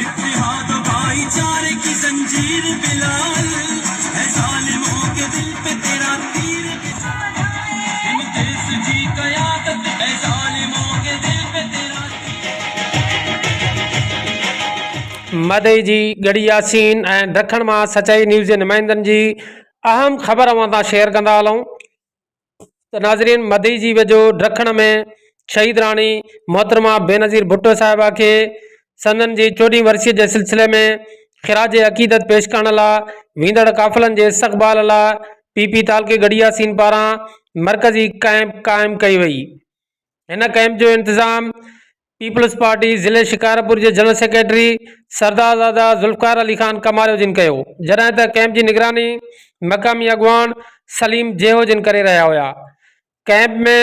اتحاد و ڀائيچاري ڪي زنجير بلال هي ظالمون ڪي دل پي تيرا تير هن ديس جي قيادت هي ظالمون ڪي دل پي تيرا تير. مدئي جي ڳڙهي ياسين ۽ ڊکڻ مان سچائي نيوز جي نمائندن جي اهم خبر اوهان تان شيئر ڪندا هلون. ته ناظرين مدئي جي ويجهو ڊکڻ ۾ شهيد راڻي محترمه بينظير ڀٽو صاحبه کي سندن جي چوڏهين ورسي جي سلسلي ۾ خراج عقيدت پيش ڪرڻ لاء ويندڙ قافلن جي استقبال لاء پي پي تعلقي ڳڙهي ياسين پاران مرڪزي ڪئمپ قائم ڪئي وئي هن ڪئمپ جو انتظام پيپلز پارٽي ضلعي شڪارپور جي جنرل سيڪريٽري سردارزاده ذوالفقار علي خان ڪماريو جن ڪيو، جڏهن ته ڪئمپ جي نگراني مقامي اڳواڻ سليم جيهو جن ڪري رهيا هيا. ڪئمپ ۾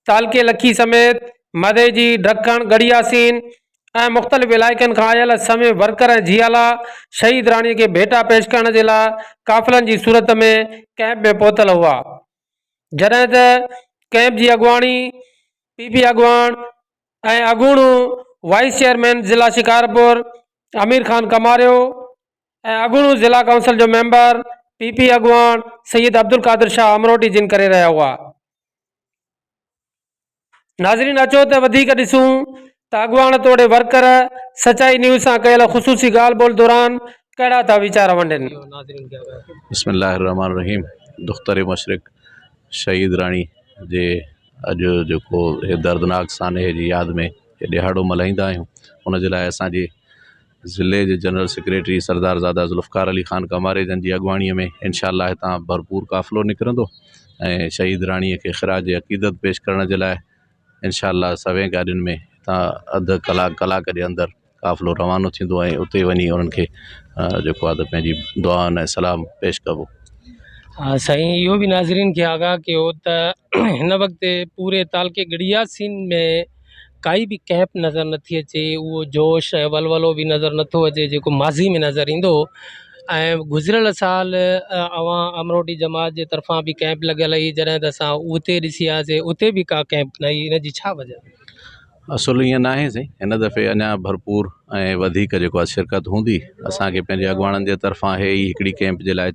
تعلقي لکي سميت مدئجي، ڊکڻ، ڳڙهي ياسين ۽ مختلف علائقن کان آيل سوين ورڪر ۽ جيالا شهيد راڻي کي ڀيٽا پيش ڪرڻ جي لاء قافلن جي صورت ۾ ڪئمپ ۾ پهتل هئا. جڏهن ته ڪئمپ جي اڳواڻي پي پي اڳواڻ ۽ اڳوڻو وائيس چيئرمين ضلع شڪارپور امير خان ڪماريو ۽ اڳوڻو ضلع ڪائونسل جو ميمبر پي پي اڳواڻ سيد عبدالقادر شاهه امروٽي جن ڪري رهيا هئا. ناظرين اچو ته وڌيڪ ڏسون ته اڳواڻ توڙي ورڪر سچائي نيوز سان ڪيل خصوصي ڳالهه ٻولهه دوران ڪهڙا ٿا ويچار ونڊين. بسم الله الرحمٰن الرحيم دختر مشرق شهيد راڻي جي اڄ جيڪو هي دردناڪ سانحي جي ياد ۾ هي ڏهاڙو ملهائيندا آهيون ان جي لاء اسان جي ضلعي جي جنرل سيڪريٽري سردار زاده ذوالفقار علي خان ڪماري جن جي اڳواڻي ۾ انشاء الله هتان ڀرپور قافلو نڪرندو ۽ شهيد راڻي کي خراج عقيدت پيش ڪرڻ جي لاء انشاء الله سوين گاڏين ۾ هتان اڌ ڪلاڪ ڪلاڪ جي اندر قافلو روانو ٿيندو ۽ اتي وڃي انهن کي جيڪو آهي ته پنهنجي دعائن ۽ سلام پيش ڪبو. ها سائين اهو به ناظرين کي آگاهه ڪيو ته هن وقت پوري تعلقي ڳڙهياسين ۾ ڪائي به ڪئمپ نظر نٿي اچي اهو جوش ۽ ولولو به نظر نٿو اچي جيڪو ماضي ۾ نظر ايندو هو ۽ گذريل سال اوهان امروٽي جماعت جي طرفان به ڪئمپ لڳل هئي جڏهن ته اسان اتي ڏسي آياسي اتي به ڪا ڪئمپ نه هئي ان جي ڇا وجه آهي؟ اصل ائين ناهي سائين هن دفعي اڃا ڀرپور ۽ وڌيڪ جيڪو آهي شرڪت هوندي اسانکي پنهنجي اڳواڻن جي طرفان هي ئي هڪڙي ڪئمپ جي لاء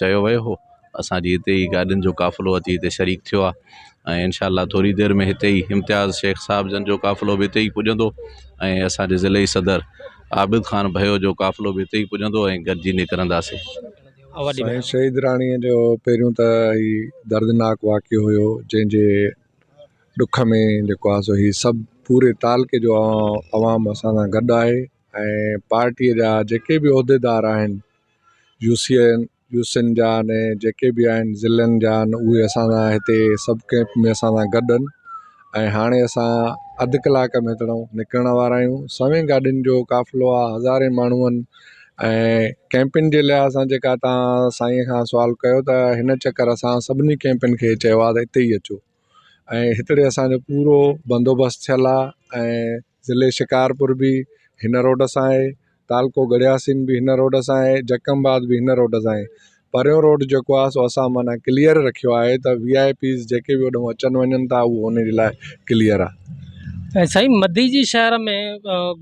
چيو ويو هو اسان جي هتي ئي گاڏين جو قافلو اچي هتي شريڪ ٿيو آهي ۽ انشاء الله ٿوري دير ۾ هتي ئي امتياز شيخ صاحب جن جو قافلو به هتي ئي پڄندو ۽ اسان جي ضلعي صدر عابد خان ڀيو جو قافلو به هتي ئي پڄندو ۽ گڏجي نڪرنداسين. سائين شهيد راڻي جو پهريون ته هي دردناڪ واقعو هيو جنهن جي ڏک ۾ جيڪو آهي سو هي سڀ پوري تعلقي جو عوام اسان سان گڏ آهي ۽ پارٽيء جا جيڪي به عهديدار آهن يو سي آهن يو سين جا آهن جيڪي به آهن ضلعن جا آهن اهي اسان سان هتي سڀ ڪيمپ ۾ اسان سان گڏ آهن ۽ هاڻي اسان اڌ ڪلاڪ ۾ هتڙو نڪرڻ وارا آهيون سوين گاڏين جو قافلو آهي هزارين ماڻهو آهن ۽ ڪيمپن جي لحاظ سان جيڪا توهان سائين کان سوال ڪيو ته هن چڪر اسان سڀني ڪيمپن کي چيو آهي ته هتي ئي اچو ۽ هتڙي اسانجو پورو بندوبست ٿيل آهي ۽ ضلعي شڪارپور به هن روڊ سان آهي تعلقو ڳڙهياسين به هن روڊ سان آهي جيڪب آباد به هن روڊ سان آهي پريون روڊ جيڪو آهي سو اسان معنيٰ ڪليئر رکيو آهي ته وي I Ps جيڪي به هوڏانهن اچن وڃن ٿا اهو ان جي لاء ڪليئر آهي. ۽ سائين مدي جي شهر ۾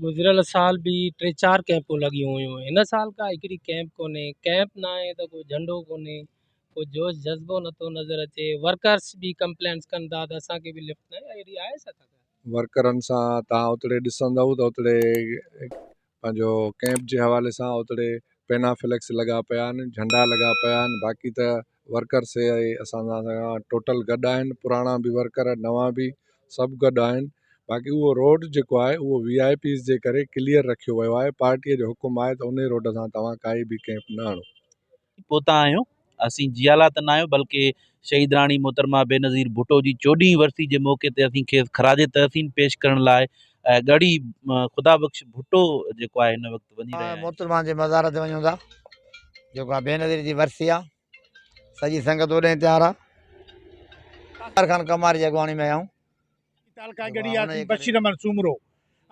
گذريل سال به ٽي چار ڪئمپون لڳيون هيون هن سال ڪا هڪڙي ڪئمپ ڪونهي ڪئمپ ناهي ته ڪو جهنڊو ڪونهي ڪو جوش جذبو نٿو نظر اچي ورڪرس به ڪمپلينس ڪن ٿا ته اسان کي به لفٽ نه اهڙي آهي ڇا ڪا ڳالهه. ورڪرن سان توهان اتڙي ڏسندؤ ته اتڙي پنهنجو ڪئمپ جي حوالي سان اتڙي پينا فليڪس لڳا پيا آهن جهنڊا لڳا پيا آهن باقي ته ورڪرس اسان سان ٽوٽل گڏ آهن پراڻا به ورڪر نوان به سڀ گڏ آهن باقي اهو روڊ جيڪو آهي اهو وي آء پيز جي ڪري ڪليئر رکيو ويو آهي پارٽيء جو حڪم آهي ته انهي روڊ سان توهان ڪائي به ڪئمپ نه هڻو. پهتا آهيون. اسين جيالا ته ناهيون بلڪه شهيد راڻي محترمه بينظير ڀٽو جي چوڏهين ورسي جي موقعي تي اسين کيس خراج تحسين پيش ڪرڻ لاء ڳڙهي خدا بخش ڀٽو جيڪو آهي هن وقت وڃي رهيا آهيون. محترمه جي مزار تي وڃون ٿا جيڪو آ بينظير جي ورسي آ سڄي سنگت اوڏانهن تيار آ. خان ڪمار جي اڳواڻي ۾ آيا آهيون. تعلقه ڳڙهي ياسين بشير احمد سومرو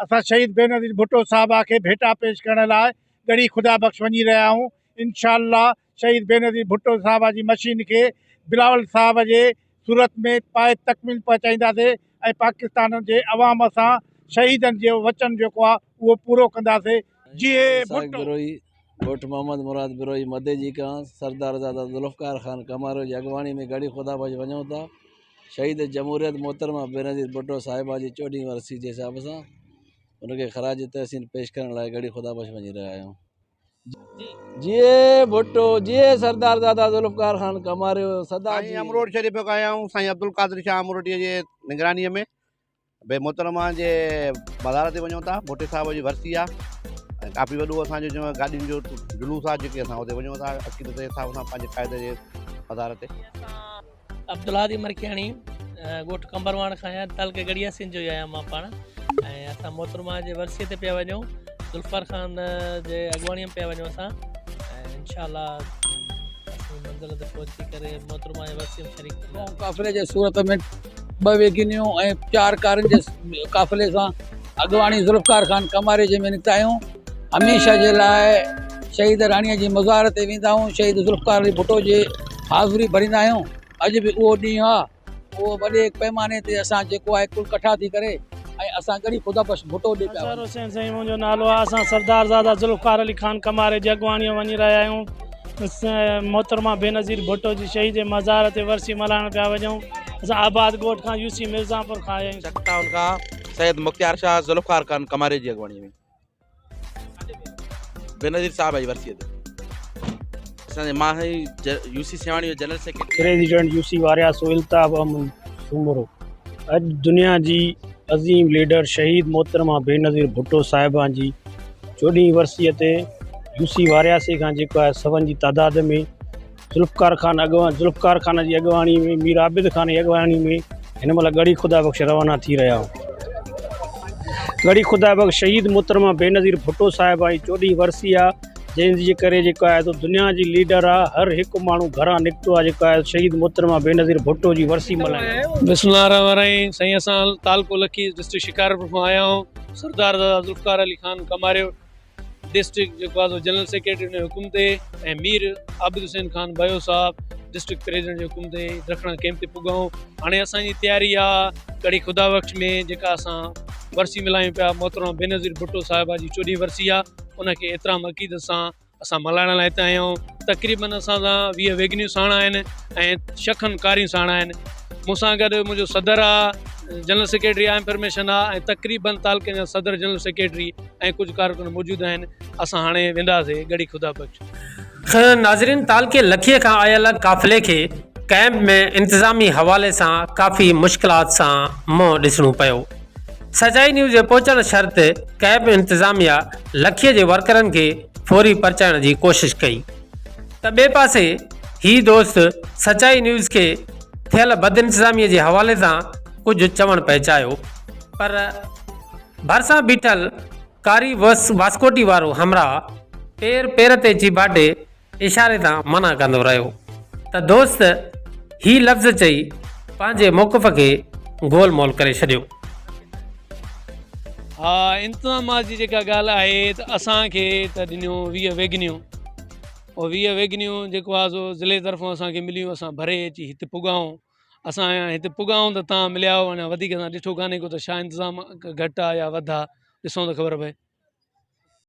اسان شهيد بينظير ڀٽو صاحبه کي ڀيٽا پيش ڪرڻ لاء ڳڙهي خدا بخش وڃي رهيا آهيون انشاء الله شهيد بينظير ڀٽو صاحبه جي مشين کي بلاول صاحب جي صورت ۾ پائي تڪميل پهچائينداسي ۽ پاڪستان جي عوام سان شهيدن جو وچن جيڪو آهي اهو پورو ڪنداسي. جيئي اسحاق ڀٽو. بروهي، ڳوٺ محمد مراد بروهي مديجي کان سردار زاده ذوالفقار خان ڪماريو جي اڳواڻي ۾ ڳڙهي خدا بخش وڃون ٿا. شهيد جمهوريت محترمه بينظير ڀٽو صاحبه جي چوڏهين ورسي جي حساب سان ان کي خراج تحسين پيش ڪرڻ لاء ڳڙهي خدا بخش وڃي رهيا آهيون. جيئي ڀٽو جيئي سردار زاده ذوالفقار خان ڪماريو سدا سائين جيئي. امروٽ شريف کان آيا آهيون سائين عبدالقادر شاهه امروٽيء جي نگرانيء ۾ بي محترمه جي مزار تي وڃون ٿا ڀٽي صاحب جي ورسي آ ۽ ڪافي وڏو اسان جو جو گاڏين جو جلوس آ جيڪي اسان اتي وڃون ٿا عقيدت جي حساب سان پنهنجي قائد جي مزار تي. اسان عبدالهادي مرکياڻي ڳوٺ قمبرواڻ کان آهيان تعلقي ڳڙهي ياسين جو ئي آهيان مان پاڻ ۽ اسان محترمه جي ورسي تي پيا وڃون ذوالفقار خان جي اڳواڻي ۾ پيا وڃون اسان ۽ انشاء الله اسين منزل تي پهچي ڪري محترمه جي ورسي ۾ شريڪ ٿينداسين. قافلي جي صورت ۾ ٻه ويگنيون ۽ چار ڪارن جي قافلي سان اڳواڻي ذوالفقار خان ڪماري جي ۾ نڪتا آهيون هميشه جي لاء شهيد راڻي جي مزار تي ويندا آهيون شهيد ذوالفقار علي ڀٽو جي حاضري ڀريندا آهيون اڄ به اهو ڏينهن آهي اهو وڏي پيماني تي اسان جيڪو آهي ڪل ڪٺا ٿي ڪري ۽ اسان ڳڙهي خدا بخش ڀٽو ڏي پيا اظهر حسين سائين منهنجو نالو آهي اسان سردار زاده ذوالفقار علي خان ڪماري جي اڳواڻي ۾ وڃي رهيا آهيون محترمه بينظير ڀٽو جي شهيد جي مزار تي ورسي ملهائڻ پيا وڃون اسان آباد ڳوٺ کان يو سي مرزاپور کان آيا آهيون. چڪ ٽائون کان سيد مختيار شاهه ذوالفقار خان ڪماري جي اڳواڻي ۾. بينظير صاحب جي ورسي تي اسان جي مان يو سي سيوهاڻي جو general secretary president U C Wariyasu Altaf Ahmed Soomro اڄ دنيا جي عظيم ليڊر شهيد محترمه بينظير ڀٽو صاحبه جي چوڏهين ورسي تي يو سي وارياسي کان جيڪو آهي سون جي تعداد ۾ ذوالفقار خان اڳواڻ ذوالفقار خان جي اڳواڻي ۾ مير عابد خان جي اڳواڻي ۾ هن مهل ڳڙهي خدا بخش روانا ٿي رهيا آهيون. ڳڙهي خدا بخش شهيد محترمه بينظير ڀٽو صاحبه جي چوڏهين ورسي آ جنهن جي ڪري جيڪو آهي سو دنيا جي ليڊر آ هر هڪ ماڻهو گهران نڪتو آ جيڪو آهي شهيد محترمه بينظير ڀٽو جي ورسي ملهائڻ. بسم الله الرحمن الرحيم سائين اسان تعلقو لکي ڊسٽرڪٽ شڪارپور کان آيا آهيون سردار دادا ذوالفقار علي خان ڪماريو ڊسٽرڪٽ جيڪو آهي سو جنرل سيڪريٽري ان جي حڪم تي ۽ مير عابد حسين خان ڀيو صاحب ڊسٽرڪٽ پريزيڊنٽ جي حڪم تي ڊکڻا ڪئمپ تي پڳا آهيون هاڻي اسان جي تياري آهي ڳڙهي خدا بخش ۾ جيڪا اسان ورسي ملهايون پيا محترمه بينظير ڀٽو صاحبه جي چوڏهين ورسي آهي ان کي احترام عقيدت سان اسان ملهائڻ لاء هتي آيا آهيون تقريبن اسان سان 20 ويگنيون ساڻ آهن ۽ ڇهه کن ڪاريون ساڻ آهن مون سان گڏ منهنجو صدر آ جنرل سيڪريٽري آ انفارميشن آ ۽ تقريبن تعلقي جا صدر جنرل سيڪريٽري ۽ ڪجهه ڪارڪن موجود آهن اسان هاڻي وينداسي ڳڙهي خدا بخش. ناظرين تعلقي لکي کان آيل قافلي کي ڪئمپ ۾ انتظامي حوالي سان ڪافي مشڪلات سان منهن ڏسڻو پيو. سچائي نيوز جي پهچڻ شرط ڪئمپ انتظاميا لکي جي ورڪرن کي فوري پرچائڻ جي ڪوشش ڪئي ته ٻئي پاسي هي دوست سچائي نيوز کي ٿيل بدانتظامي جي حوالي سان ڪجهه چوڻ پئي چاهيو پر ڀرسان بيٺل ڪاري واسڪوٽي وارو همراهه پير پير تي چيڀاٽي اشاري سان منع ڪندو رهيو ته دوست هي لفظ چئي پنهنجي موقف کي گول مول ڪري ڇڏيو. ها انتظامات جي جيڪا ڳالهه آهي ته اسان کي ته ڏنيون 20 ويگنيون اهي 20 ويگنيون جيڪو آهي سو ضلعي طرفون اسان کي مليون اسان ڀري اچي هت پڳائون اسان هت پڳائون ته تان مليا آهيو اڃا وڌيڪ اسان ڏٺو ڪانهي ڪو ته ڇا انتظام گهٽ آهي يا وڌ آهي ڏسون ته خبر پئي.